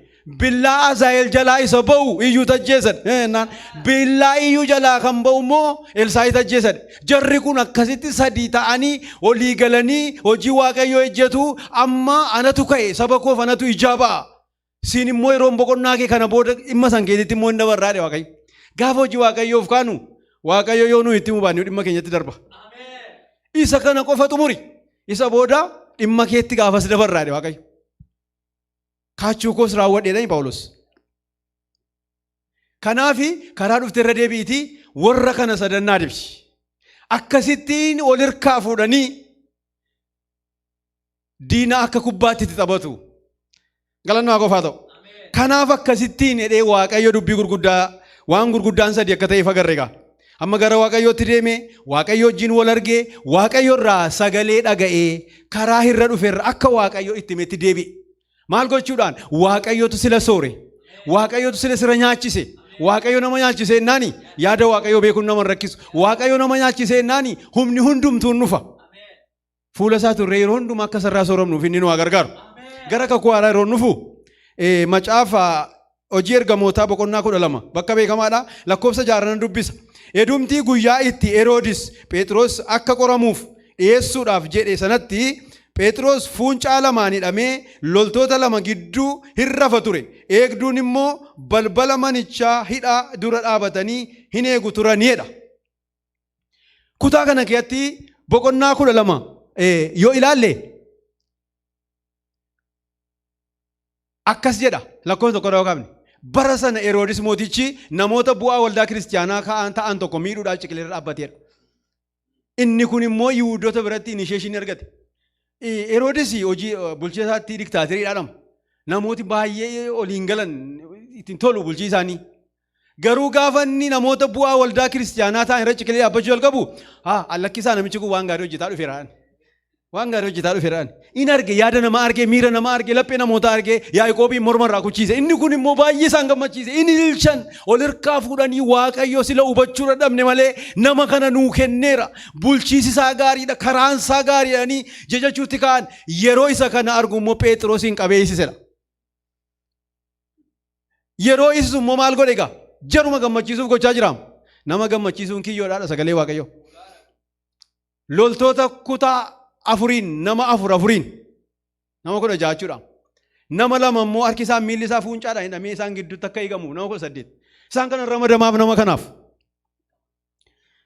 billaa Azaa'el jalaa isa ba'u iyyuu tajjeessan. Naan billaa iyyuu jalaa kan ba'u immoo Elsaa'i tajjeessan. Jarri kun akkasitti sadii ta'anii olii galanii hojii Waaqayyoo hojjetu amma anatu ka'e saba koof anatu ijaa ba'a. Siin immoo yeroon boqonnaa kee kana booda dhimma san keetitti immoo hin dabarraa jedhe Waaqayyo. Gaafa hojii Waaqayyoof kaanu Waaqayyo yoo nuyi itti himu baanne dhimma keenyatti darba. Isa kana qofa xumuri. Isa booda dhimma keetti gaafas dabarraa jedhe Waaqayyo. Kaachuu koos raawwadheedha Phaawulos. Kanaafi karaa dhufte irra deebi'iitii warra kana sadannaa debi. Akkasittiin ol hirkaa fuudhanii diina akka kubbaatti itti taphatu. Galanni Waaqaa ta'u. Kanaaf akkasittiin jedhee Waaqayyo dubbii gurguddaa Waan gurguddaan sadii akka ta'eef agarre egaa. Amma gara Waaqayyootti deemee, Waaqayyo wajjin wal argee, Waaqayyo irraa sagalee dhaga'ee, karaa irra dhuferra akka Waaqayyo itti himetti deebi'e. Maal gochuudhaan? Waaqayyotu sila soore. Waaqayyotu sila sira nyaachise. Waaqayyo nama nyaachise jennaani yaada Waaqayyoo beekuun nama hin rakkisu. Waaqayyo nama nyaachise jennaani humni hundumtuun dhufa. Fuula isaa turree yeroo hundumaa akka sarraa sooramnuuf inni nu haa gargaaru. Gara kakuu haaraa yeroo dhufu macaafa hojii ergamootaa boqonnaa 12 bakka beekamaadha. Lakkoofsa jaarran dubbisa. Edumtii guyyaa itti Heroodis Phexros akka qoramuuf dhiyeessuudhaaf jedhe sanatti Phexros fuuncaa lamaan hidhamee loltoota lama gidduu hin rafa ture. Eegduun immoo balbala manichaa hidhaa dura dhaabatanii hin eegu turaniidha. Kutaa kana keessatti boqonnaa 12 yoo ilaalle akkas jedha lakkoofsa tokko irraa kaafne. Bara sana Heroodis mootichi namoota bu'aa waldaa kiristiyaanaa ka'an ta'an tokko miidhuudhaaf ciqileerra dhaabbateera. Inni kun immoo Yihuudoota biratti inisheeshinii argate. Heroodis hojii bulchiinsa isaatti diktaateriidha jedhama. Namooti baay'ee oliin galan ittiin tolu bulchii isaanii. Garuu gaafa inni namoota bu'aa waldaa kiristiyaanaa ta'an irra ciqilee dhaabbachuu jalqabu, haa allakkisaa namichi kun waan gaarii hojjetaa dhufeera. Waan gaarii hojjetaa dhufeera. In arge, yaada namaa arge, miira namaa arge, laphee namoota arge, Yaaqoobiin morma irraa kuchiise. Inni kun immoo baay'ee isaan gammachiise. Inni ililchan ol hirkaa fuudhanii Waaqayyo sila hubachuu dadhabne malee nama kana nuu kenneera. Bulchiisi isaa gaariidha, karaan isaa gaariidha jechachuutti ka'an. Yeroo isa kana argu immoo Pheexiroosiin qabee hiisisedha. Yeroo hiisisu immoo maal godhe egaa? Jaruma gammachiisuuf gochaa jira. Nama gammachiisuun kiyyoodhaadha sagalee Waaqayyoo. Loltoota kutaa afuriin nama afur afuriin nama 16 jechuudha. Nama lama immoo harki isaa miilli isaa fuuncaadhaan hidhamee isaan gidduutti akka eegamu nama 18. Isaan kana ramadamaaf nama kanaaf.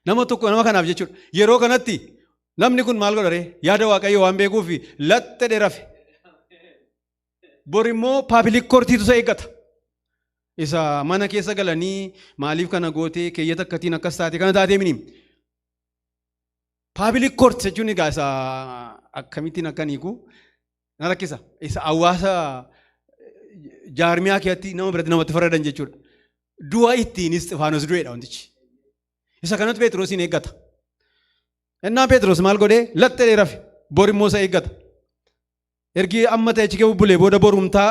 Nama tokko nama kanaaf jechuudha. Yeroo kanatti namni kun maal godha ree? Yaada Waaqayyoo waan beekuuf laxxedhe rafe. Bor immoo public courtiitu isa eeggata. Isa mana keessa galanii maaliif kana gootee keeyyata akkatiin akkas taate kana taatee mini. Public court jechuun egaa isa akkamittiin akkan hiiku na rakkisa. Isa hawaasa jaarmiyaa keessatti nama biratti namatti faradan jechuudha. Du'a ittiin Isxifaanos du'edha wantichi. Isa kanatu Phexrosiin eeggata. Innaan Phexros maal godhee laxxee rafe bor immoo isa eeggata. Ergi amma ta'e achi bubbulee booda borumtaa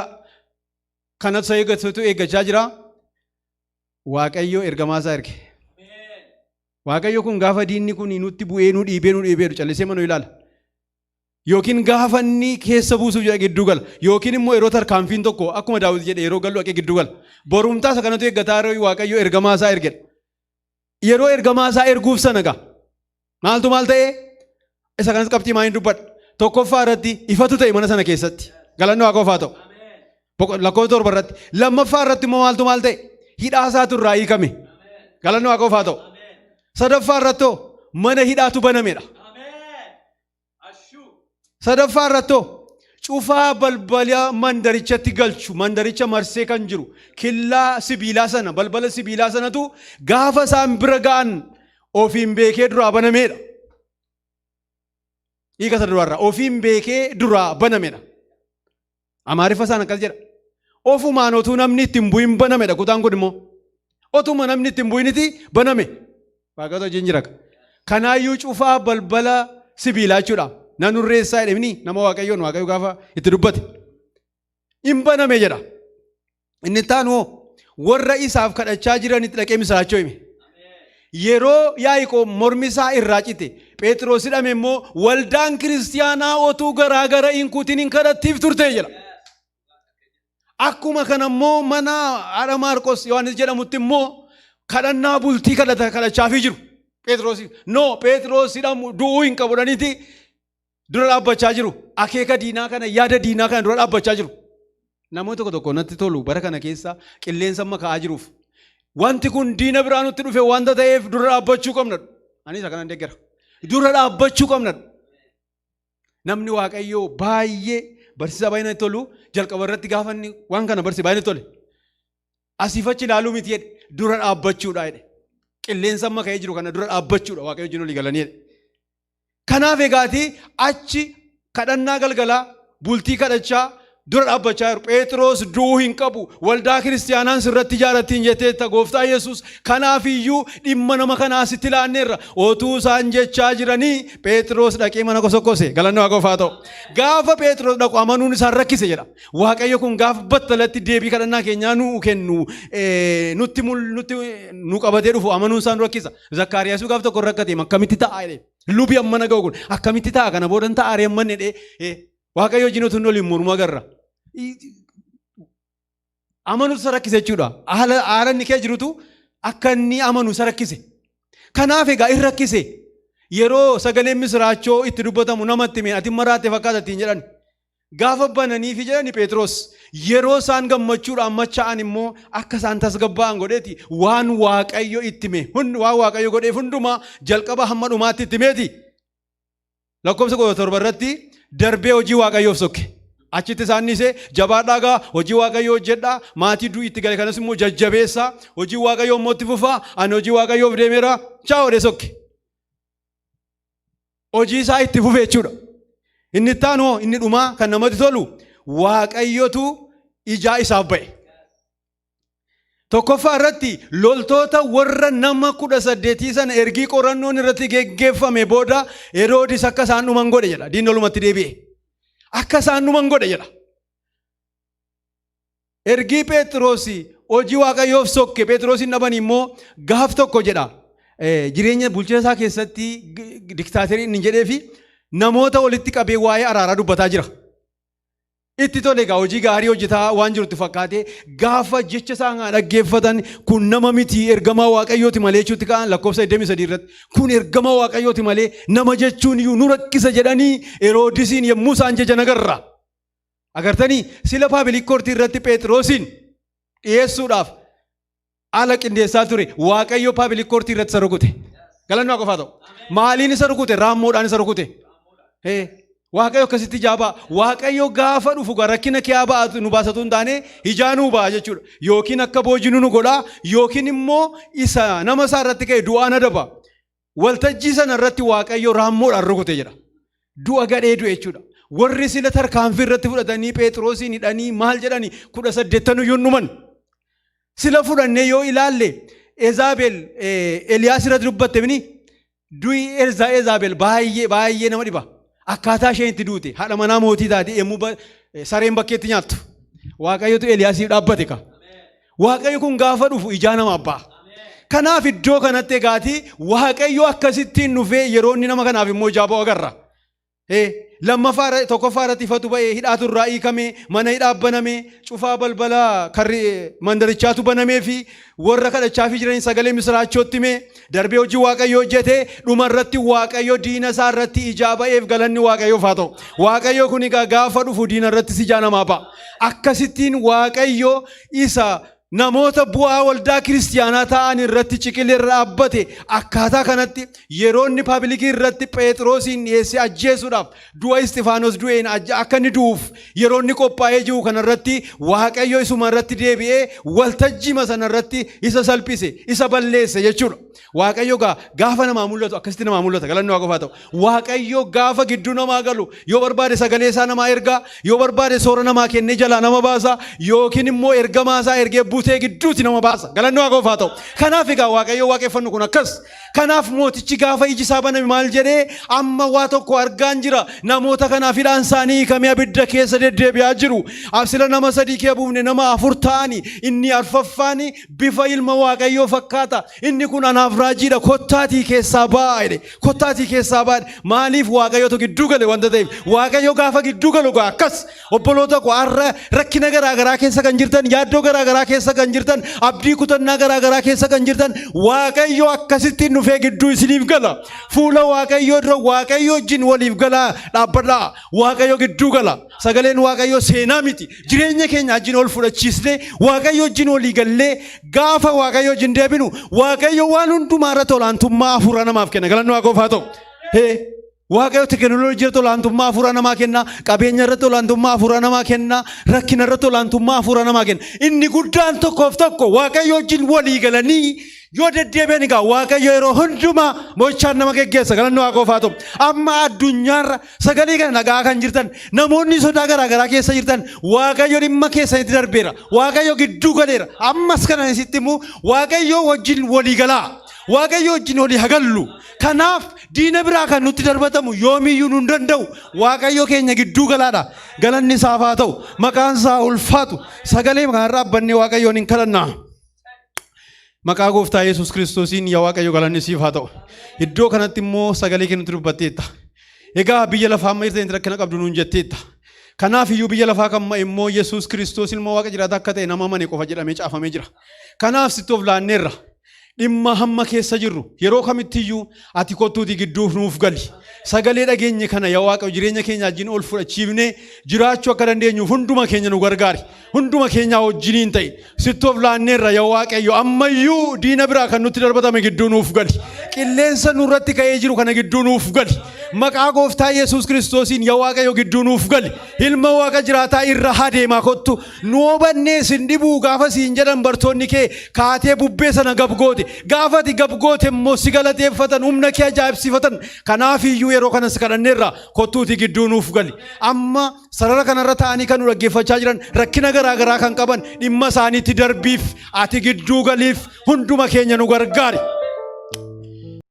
kanatu isa eeggatutu eeggachaa jira. Waaqayyo ergamaa isaa erge. Waaqayyo kun gaafa diinni kun nutti bu'ee nu dhiibee nu dhiibee callisee mana ilaala. Yookiin gaafa inni keessa buusuuf jedha gidduu gala. Yookiin immoo yeroo tarkaanfiin tokko akkuma Daawit jedhe yeroo gallu dhaqee gidduu gala. Borumtaa isa kanatu eeggataa yeroo Waaqayyo ergamaa isaa ergedha. Yeroo ergamaa isaa erguuf sana gaa maaltu maal ta'ee isa kanas qabxii maaliin dubbadha. Tokkoffaa irratti ifatu ta'e mana sana keessatti. Galanni Waaqoof haa ta'u. Lakkoofsa 7 irratti. Lammaffaa irratti immoo maaltu maal ta'e? Hidhaa isaatu irraa hiikame. Galanni Waaqoof haa ta'u. Sadaffaa irratti mana hidhaatu banamedha. Sadaffaa irratti cufaa balbala mandarichatti galchu, mandaricha marsee kan jiru killaa sibiilaa sana, balbala sibiilaa sanatu gaafa isaan bira ga'an ofiin beekee duraa banameedha. Hiika isa duraarraa ofiin beekee duraa banamedha. Amaariffa isaan akkas jedha. Ofumaan otuu namni itti hin bu'in banamedha kutaan kun immoo. Otuma namni itti hin bu'initi baname. Waaqatu wajjin jira. Kanaayyuu cufaa balbala sibiilaa jechuudha. Nan hurreessaa jedhemni nama Waaqayyoon Waaqayyo gaafa itti dubbate. Hin baname jedha. Inni itti aanu hoo warra isaaf kadhachaa jiranitti dhaqee misiraachoo hime. Yeroo Yaaqoob mormi isaa irraa cite Phexros hidhame immoo waldaan kiristiyaanaa otuu garaa gara hin kutin hin kadhattiif turte jedha. Akkuma kana immoo mana haadha Maarqos Yohaannis jedhamutti immoo kadhannaa bultii kadhata kadhachaafii jiru. Phexros no Phexros hidhamu du'uu hin qabu jedhaniiti dura dhaabbachaa jiru. Akeeka diinaa kana yaada diinaa kana dura dhaabbachaa jiru. Namoonni tokko tokko natti tolu bara kana keessa qilleensa amma ka'aa jiruuf. Wanti kun diina biraa nutti dhufe wanta ta'eef dura dhaabbachuu qabna. Anis akkanan deeggara. Dura dhaabbachuu qabna. Namni Waaqayyoo baay'ee barsiisaa baay'ee natti tolu jalqaba irratti gaafa inni waan kana barsiise baay'ee natti tole. Asiif achi ilaaluu miti jedhe dura dhaabbachuudha jedhe. Qilleensa amma ka'ee jiru kana dura dhaabbachuudha Waaqayyo wajjin olii galanii jedhe. Kanaaf egaati achi kadhannaa galgalaa bultii kadhachaa Dura dhaabbachaa jiru. Phexros du'uu hin qabu. Waldaa kiristaanaan sirratti ijaarattiin jetteetta, Gooftaa Yesuus. Kanaaf iyyuu dhimma nama kanaa sitti laanneerra. Otuu isaan jechaa jiranii Phexros dhaqee mana kosokkose. Galanni Waaqayyoof haa ta'u. Gaafa Phexros dhaqu amanuun isaan rakkise jedha. Waaqayyo kun gaafa battalatti deebii kadhannaa keenyaa nu kennu, nutti nutti nu qabatee dhufu, amanuun isaan rakkisa. Zakkaariyaasuu gaaf tokko rakkate, akkamitti ta'a jedhee. Lubi amma na ga'u kun akkamitti ta'a, kana boodan ta'a aree ammanne jedhee, Waaqayyo wajjin utuu hin oliin mormuu agarra. Amanuutu isa rakkise jechuudha. Haala inni kee jirutu akka inni amanu isa rakkise. Kanaaf egaa in rakkise. Yeroo sagaleen misiraachoo itti dubbatamu namatti hime, ati maraatte fakkaata ittiin jedhan. Gaafa bananiifi jedhani, Phexros yeroo isaan gammachuudhaan machaa'an immoo akka isaan tasgabbaa'an godheeti waan Waaqayyo itti hime, waan Waaqayyo godheef hundumaa jalqaba hamma dhumaatti itti himeeti. Lakkoofsa 17 irratti darbee hojii Waaqayyoof sokke. Achitti isaan dhiisee, jabaadhaa gaa, hojii Waaqayyoo hojjedhaa, maatii du'i itti gale kanas immoo jajjabeessaa, hojii Waaqayyoo immoo itti fufaa, ani hojii Waaqayyoof deemeera, ciao jedhee sokke. Hojii isaa itti fufe jechuudha. Inni itti aanu, inni dhumaa kan namatti tolu, Waaqayyotu ijaa isaaf ba'e. Tokkoffaa irratti loltoota warra nama 18 sana ergii qorannoon irratti geggeeffame booda Heroodis akka isaan dhuman godhe jedha. Diinni olumatti deebi'e. Akka isaan dhuman godhe jedha. Ergii Phexros hojii Waaqayyoof sokke, Phexrosin dhaban immoo gaaf tokko jedha. Jireenya bulchiinsa isaa keessatti diktaaterii inni jedhee fi namoota walitti qabee waa'ee araaraa dubbataa jira. Itti tole egaa, hojii gaarii hojjetaa waan jirutti fakkaate. Gaafa jecha isaan kana dhaggeeffatan, kun nama miti, ergamaa Waaqayyooti malee jechuutti ka'an. Lakkoofsa 23 irratti, kun ergamaa Waaqayyooti malee nama jechuun iyyuu nu rakkisa jedhanii Heroodisiin yommuu isaan jajan agarra. Agartanii, sila public courtii irratti Phexrosiin dhiyeessuudhaaf haala qindeessaa ture. Waaqayyo public courtii irratti isa rukute. Galannoo qofaa ta'u. Maaliin isa rukute? Raammoodhaan isa rukute. Waaqayyo akkasitti jaabaa. Waaqayyo gaafa dhufu gaa rakkina kee ba'atu nu baasatu hin taane, ijaa nuu ba'a jechuudha. Yookiin akka boojinu nu godhaa, yookiin immoo isa nama isaa irratti ka'e du'aan adaba. Waltajjii sana irratti Waaqayyo raammoodhaan rukute jedha. Du'a gadhee du'e jechuudha. Warri sila tarkaanfii irratti fudhatanii Phexrosiin hidhanii maal jedhani, 18 iyyuu dhuman. Sila fudhannee yoo ilaalle, Ezaabel Eliyaas irratti dubbatte mini? Du'i Ezaabel baay'ee baay'ee nama dhiba. Akkaataa isheen itti duute, haadha manaa mootii taate yommuu sareen bakkeetti nyaattu. Waaqayyotu Eliyaasiif dhaabbate ka. Waaqayyo kun gaafa dhufu ijaa nama abbaa. Kanaaf iddoo kanatti egaati Waaqayyo akkasittiin dhufee yeroo inni nama kanaaf immoo ijaa ba'u agarra. Lammaffaa, tokkoffaa irratti ifatu ba'ee, hidhaatu irraa hiikame, mana hidhaa baname, cufaa balbala karri mandarichaatu banamee fi warra kadhachaa fi jiran sagalee misiraachootti hime, darbee hojii Waaqayyo hojjete, dhuma irratti Waaqayyo diina isaa irratti ijaa ba'eef. Galanni Waaqayyoof haa ta'u. Waaqayyo kun egaa gaafa dhufu diina irrattis ijaa namaa ba'a. Akkasittiin Waaqayyo isa namoota bu'aa waldaa kiristiyaanaa ta'an irratti ciqilee irra dhaabbate, akkaataa kanatti yeroo inni publicii irratti Phexrosiin dhiyeessee ajjeesuudhaaf, du'a Isxifaanos du'een akka inni du'uuf yeroo inni qophaa'ee jiru kanarratti, Waaqayyo isuma irratti deebi'ee waltajjiima sana irratti isa salphise, isa balleesse jechuudha. Waaqayyo gaafa namaa mul'atu akkasitti namaa mul'ata. Galanni Waaqaaf haa ta'u. Waaqayyo gaafa gidduu namaa galu, yoo barbaade sagalee isaa namaa ergaa, yoo barbaade soora namaa kennee jalaa nama baasa, yookiin immoo ergamaa isaa ergee butee gidduutti nama baasa. Galanni Waaqaaf haa ta'u. Kanaaf egaa Waaqayyo waaqeffannu kun akkas. Kanaaf mootichi gaafa iji isaa baname maal jedhee? Amma waa tokko argaan jira. Namoota kanaaf hidhaan isaanii hiikamee abidda keessa deddeebi'aa jiru. Absila nama sadii kee buufne, nama afur ta'ani, inni arfaffaani bifa ilma Waaqayyoo fakkaata. Inni kun anaaf raajiidha. Kottaatii keessaa ba'aa jedhe. Kottaatii keessaa ba'aa jedhe. Maaliif? Waaqayyotu gidduu gale wanta ta'eef. Waaqayyo gaafa gidduu galu gaa akkas. Obboloota koo, har'a rakkina garaa garaa keessa kan jirtan, yaaddoo garaa garaa keessa kan jirtan, abdii kutannaa garaa garaa keessa kan jirtan, Waaqayyo akkasittiin dhufee gidduu isiniif gala. Fuula Waaqayyoo dura Waaqayyo wajjin waliif galaa dhaabbadhaa. Waaqayyo gidduu gala. Sagaleen Waaqayyoo seenaa miti. Jireenya keenya wajjin ol fudhachiisnee Waaqayyo wajjin walii gallee gaafa Waaqayyo wajjin deebinu, Waaqayyo waan hundumaa irratti olaantummaa hafuura namaaf kenna. Galanni Waaqoof haa ta'u. Hee, Waaqayyo teekinooloojii irratti olaantummaa hafuura namaa kenna. Qabeenya irratti olaantummaa hafuura namaa kenna. Rakkina irratti olaantummaa hafuura namaa kenna. Inni guddaan tokkoof tokko Waaqayyo wajjin walii galanii Yoo deddeebi'an egaa Waaqayyo yeroo hundumaa mo'ichaan nama geggeessa, galanni Waaqoof haa ta'u. Amma addunyaarra sagalee kana nagaa kan jirtan, namoonni sodaa garaa garaa keessa jirtan, Waaqayyo dhimma keessanitti darbeera. Waaqayyo gidduu galeera. Ammas kana isitti immoo Waaqayyo wajjin walii galaa. Waaqayyo wajjin walii hagallu. Kanaaf diina biraa kan nutti darbatamu yoomiyyuu nu hin danda'u. Waaqayyo keenya gidduu galaadha. Galanni isaaf haa ta'u. Maqaan isaa ulfaatu. Sagalee kanarraa abbannee Waaqayyoon hin kadhannaa. Maqaa Gooftaa Yesuus Kiristoosiin, yaa Waaqayyo, galanni siif haa ta'u. Iddoo kanatti immoo sagalee kennutti dubbatteetta. Egaa biyya lafaa amma jirtanitti rakkina qabdu nuun jetteetta. Kanaaf iyyuu biyya lafaa kan immoo Yesuus Kiristoos ilma Waaqa jiraataa akka ta'e nama amane qofa jedhamee caafamee jira. Kanaaf sitti of laanneerra. Dhimma hamma keessa jirru yeroo kamittiyyuu ati kottuuti gidduu nuuf gali. Sagalee dhageenye kana, yaa Waaqayyo, jireenya keenya wajjin ol fudhachiifnee jiraachuu akka dandeenyuuf hunduma keenya nu gargaari. Hunduma keenya wajjiniin ta'e sitti of laanneerra, yaa Waaqayyo. Ammayyuu diina biraa kan nutti darbatame gidduu nuuf gali. Qilleensa nurratti ka'ee jiru kana gidduu nuuf gali. Maqaa Gooftaa Yesuus Kiristoosiin, yaa Waaqayyo, gidduu nuuf gali. Ilma Waaqa jiraataa irra haa deemaa kottu. Nu hubannee sin dhibuu gaafa siin jedhan bartoonni kee, kaatee bubbee sana gab goote. Gaafa ati gab goote immoo si galateeffatan, humna kee ajaa'ibsiifatan. Kanaaf iyyuu yeroo kanas kadhanneerra, kottuuti gidduu nuuf gali. Amma sarara kanarra ta'anii kan nu dhaggeeffachaa jiran, rakkina garaa garaa kan qaban, dhimma isaaniitti darbiif, ati gidduu galiif, hunduma keenya nu gargaari.